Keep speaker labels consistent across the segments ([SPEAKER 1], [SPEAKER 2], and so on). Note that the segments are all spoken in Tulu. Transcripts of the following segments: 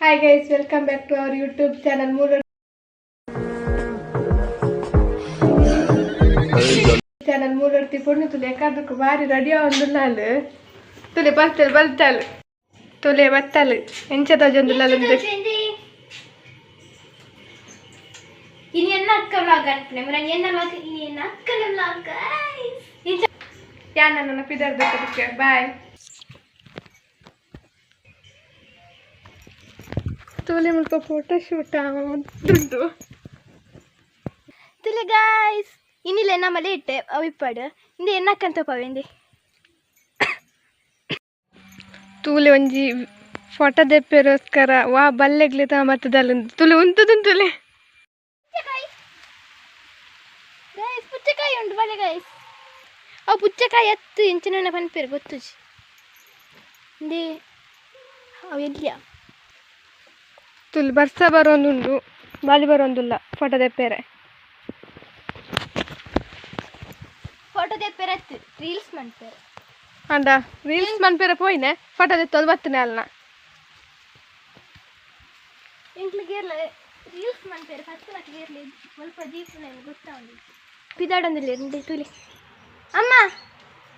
[SPEAKER 1] Hi guys, welcome back to our YouTube channel ಮೂಲ ಚಾನಲ್. ಮೂಲರ್ತಿ ಪೊಣ್ಣು ತುಲೆ ಎಕಾದಕ್ಕೆ ಬಾರಿ ರೆಡಿ ಆವೊಂದುಲ್ಲಾಲ್. ತುಲೆ ಬಲ್ತಲ್ ಬಲ್ತಲ್ ತುಲೆ ಬತ್ತಲ್ ಎಂಚ ತೋಜೊಂದುಲ್ಲಾಲ್ ಉಂದು.
[SPEAKER 2] ಇನಿ ಎನ್ನ ಅಕ್ಕ ವ್ಲಾಗ್ ಅನ್ಪನೆ ಮುರ ಎನ್ನ ವ್ಲಾಗ್, ಇನಿ ಎನ್ನ ಅಕ್ಕನ ವ್ಲಾಗ್ ಗೈಸ್.
[SPEAKER 1] ಯಾನ್ ನನ್ನ ಪಿದರ್ದಕ್ಕೆ ಬಾಯ್. ತೂಲೆ ಮುಲ್ಪ ಫೋಟೋ ಶೂಟ್ ದುಡ್ಡು.
[SPEAKER 2] ತುಲೆ ಗಾಯ್ಸ್, ಇನ್ನಿಲ್ಲ ನಮ್ಮ ಇಟ್ಟೆ ಅವು ಇಪ್ಪಾಡು ಇಂದೆ ಎನ್ನ ಅಕ್ಕಂತ ಪವೇಂದೆ.
[SPEAKER 1] ತೂಲೆ ಒಂಜಿ ಫೋಟೋ ದೆಪ್ಪೆರೋಸ್ಕರ ವಾ ಬಲ್ಲೆಗ್ಲೆ ತಾ ಮತ್ತದಲ್ಲ ತುಲೆ ಉಂತುದುಂತುಲೆ.
[SPEAKER 2] ಪುಚ್ಚಕಾಯಿ ಗೈಸ್, ಪುಚ್ಚಕಾಯಿ ಉಂಟು ಬಲೆ ಗೈಸ್. ಅವು ಪುಚ್ಚಕಾಯಿ ಎತ್ತು ಇಂಚಿನ ಪನ್ಪೇರು ಗೊತ್ತುಜಿ. ಇಂದೆ ಅವು ಎಲ್ಲಿಯ?
[SPEAKER 1] ತುಲ್ ಬರ್ಸ ಬರೋಂದುಂಡು, ಬಾಲಿ ಬರೋಂದುಲ್ಲ ಫೋಟೋ ದೆಪ್ಪೆರೆ.
[SPEAKER 2] ಫೋಟೋ ದೆಪ್ಪೆರೆ ಅತ್ತು, ರೀಲ್ಸ್ ಮನ್ಪೇರು.
[SPEAKER 1] ಅಂಡ ರೀಲ್ಸ್ ಮನ್ಪೆರೆ ಪೋಯಿನೆ, ಫೋಟೋ ದೆತ್ತೊಂದು ಬತ್ತನೆ ಅಲ್ನ.
[SPEAKER 2] ಎಂಕ್ಲಿಗೆ ಇರ್ಲ ರೀಲ್ಸ್ ಮನ್ಪೇರು ಫಸ್ಟ್ ನಕ್ಲಿಗೆ ಇರ್ಲಿ ಸ್ವಲ್ಪ ದೀಪನ ಗೊತ್ತಾವಲಿ ಪಿದಾಡೊಂದಿಲ್ಲ ಉಂಡೆ. ತೂಲಿ ಅಮ್ಮ,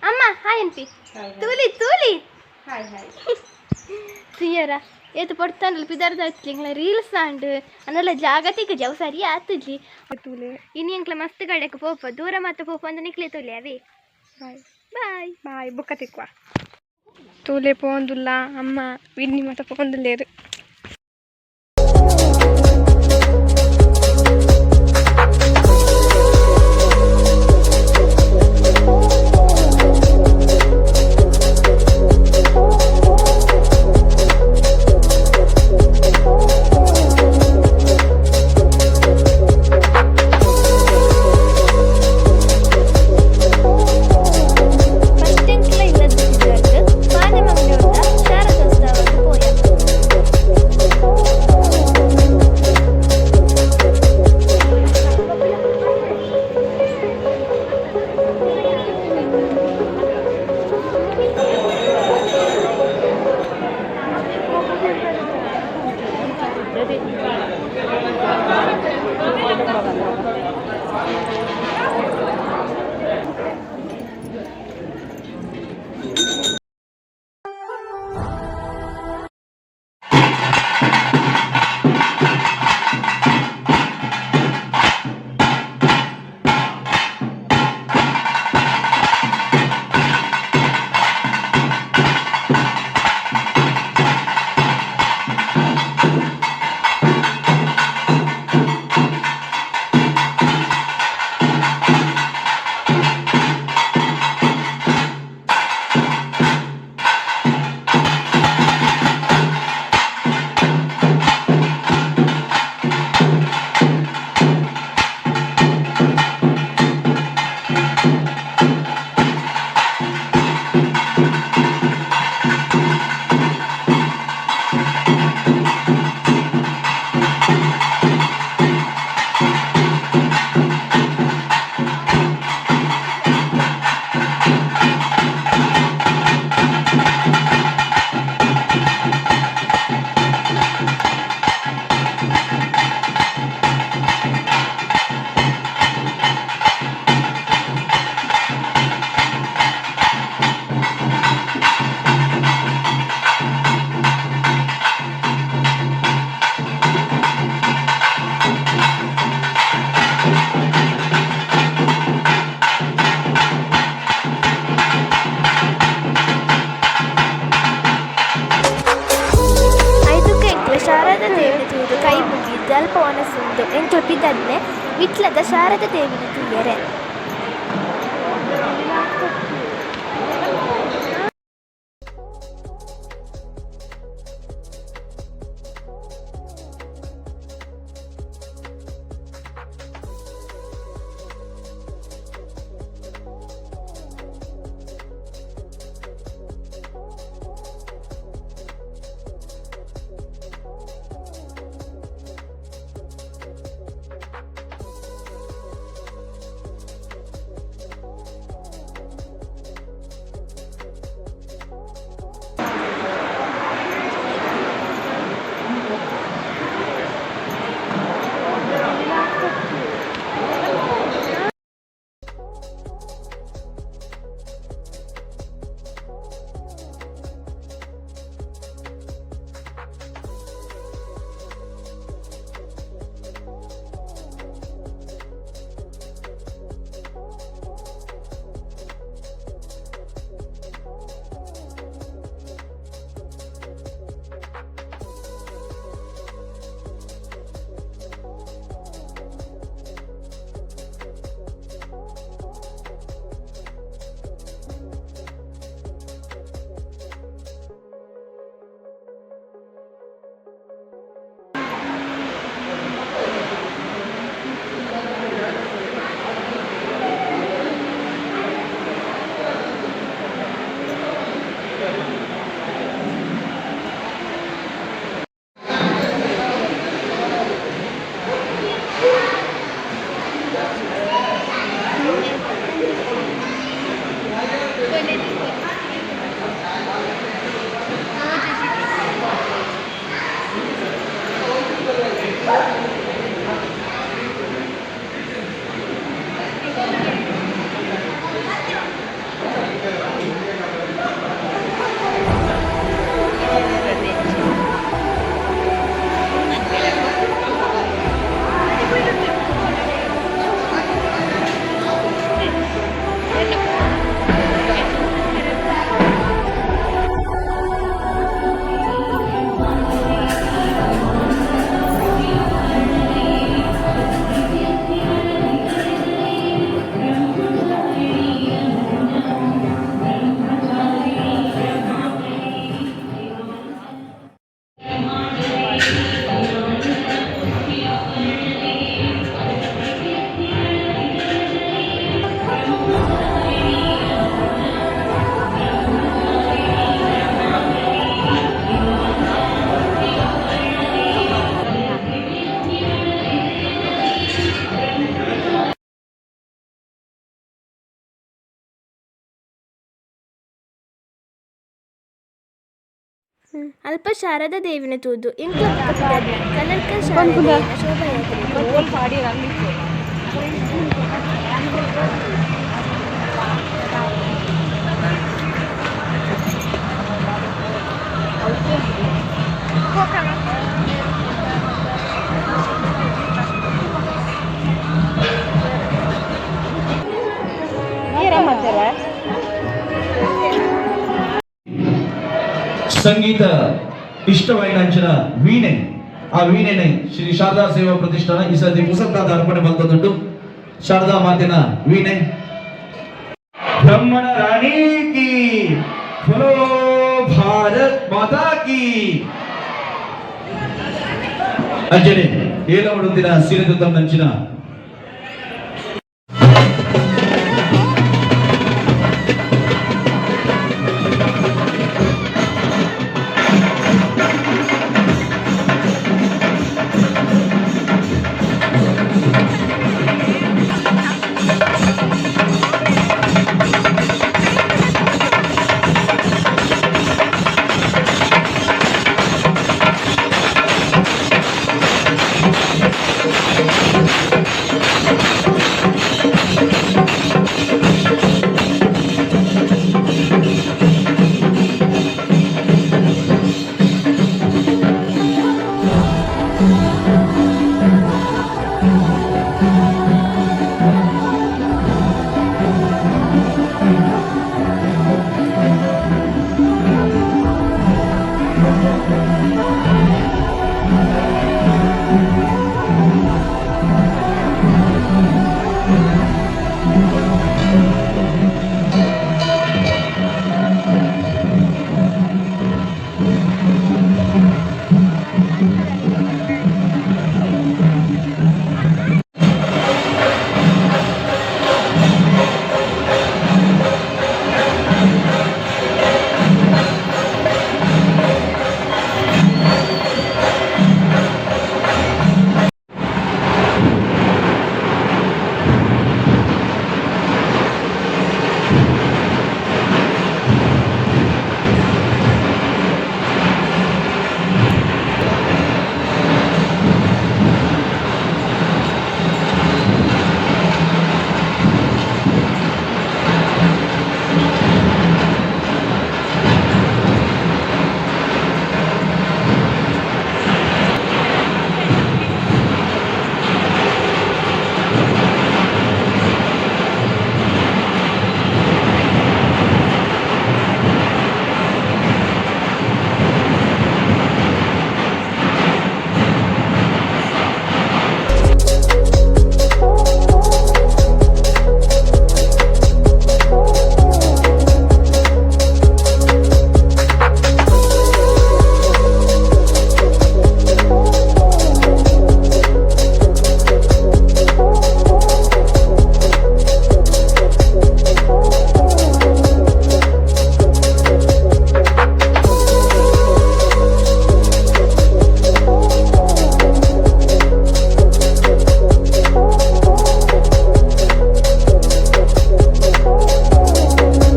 [SPEAKER 2] ಅಮ್ಮ ಹಾಯ್ ಅನ್ಪಿ. ತೂಲಿ ತೂಲಿ.
[SPEAKER 1] Hi hi.
[SPEAKER 2] ಸಿಯರ ಏತು ಪೊಡ್ತಾನಲ್ಲ ಪಿದಾರ್ದ ಎಂಕ್ಲ ರೀಲ್ಸ್ ಆಂಡ್ ಅನ್ನಲ್ಲ ಜಾಗತಿಕ ಜವ ಸರಿ ಆತುಜಿ.
[SPEAKER 1] ತೂಲೆ.
[SPEAKER 2] ಇನಿ ಎಂಕ್ಲ ಮಸ್ತ್ ಕಡೆಕ್ ಪೋಪ, ದೂರ ಮಾತ ಪೋಪ ಅಂದ ನಿಕ್ಲೆ ತೂಲೆ ಅವೇ.
[SPEAKER 1] ಬಾಯ್.
[SPEAKER 2] ಬಾಯ್.
[SPEAKER 1] ಬಾಯ್, ಬೊಕ್ಕ ತಿಕ್ವ. ತೂಲೆ ಪೋಂದುಲ್ಲ ಅಮ್ಮ ವಿನ್ನಿ ಮಾತ ಪೋಂದುಲ್ಲೇರು.
[SPEAKER 2] ಫಸ್ಟ್ ಎಂಕ್ಲ ಇಲ್ಲದ ಮಾನೆ ಮಂಗಳೂರ್ದ ಶಾರದೋತ್ಸವಕ್ಕೆ ಪೋಯ. ಐದಕ್ಕೆ ಎಂಕ್ಲ ಶಾರದಾ ದೇವಿನ ತೂದು ಕೈ ಮುಗಿದು ಅಲ್ಪ ಒನಸುಂಡು ಎಂಕ್ಲ ಪಿದಡ್ನೆ. ವಿಟ್ಲದ ಶಾರದಾ ದೇವಿನ ತೂಯರೆ. ಅಲ್ಪ ಶಾರದಾ ದೇವಿನ ತೂದು ಎಂಕ್ಲ ಬೊಕ ಪಿದಡ್ನ ಕಲ್ಲಡ್ಕ ಶಾರದೆಯನ ಶೋಭಾಯಾತ್ರೆ.
[SPEAKER 3] ಸಂಗೀತ ಇಷ್ಟವಾಯಿನಂಚಿನ ವೀಣೆ, ಆ ವೀಣೆನೆ ಶ್ರೀ ಶಾರದಾ ಸೇವಾ ಪ್ರತಿಷ್ಠಾನ ಈ ಸತಿ ಪುಸತ್ತಾದ ಅರ್ಪಣೆ ಮಲ್ತದುಂಟು. ಶಾರದಾ ಮಾತಿನ ವೀಣೆ. ಬ್ರಹ್ಮಣ ರಾಣಿ ಕಿ ಫಲೋ, ಭಾರತ್ ಮಾತಾ ಕಿ. ಅಂಜನೆ ಏಲಮಡುತ್ತಿನ ಸೀರೆದುತ್ತಂಚಿನ